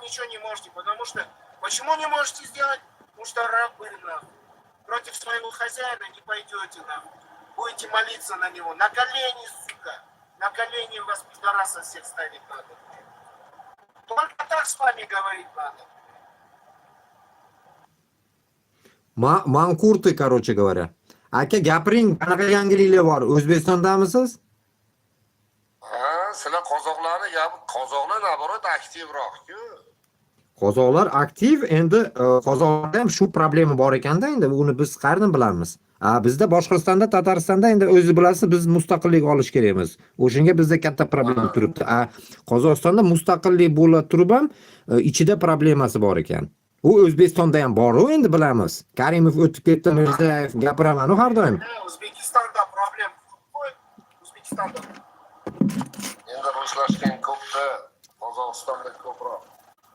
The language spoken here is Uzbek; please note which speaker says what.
Speaker 1: Ничего не можете, потому что... Почему не можете сделать? Потому что рабы, нахуй. Против своего хозяина не пойдете, нахуй. Будете молиться на него. На колени, сука. На колени вас, пидораса, всех ставить надо. Только так с вами говорить надо.
Speaker 2: Манкурты, короче говоря. Aka, gapiring, qanaqa yangiliklar bor? O'zbekistondamisiz?
Speaker 3: Ha, sizlar qozoqlarni gapi, qozoqlar наоборот aktivroq-ku.
Speaker 2: Qozoqlar aktiv, endi qozoqlarda ham shu problema bor ekanda, endi uni biz qayerdan bilamiz? A, bizda Boshqirdistonda, Tataristonda endi o'zi bilasiz, biz mustaqillik olish kerakmiz. O'shanga bizda katta problema turibdi. A, Qozog'istonda mustaqillik bo'la turib ham ichida problemasi bor ekan. U O'zbekistonda ham bor-u, endi bilamiz. Karimov o'tib ketdi, Mirziyoyev gapiraman-u har doim.
Speaker 1: O'zbekistonda problem ko'p. O'zbekistonda.
Speaker 3: Endi ruslashgan ko'pda, Qozog'istonda ko'proq.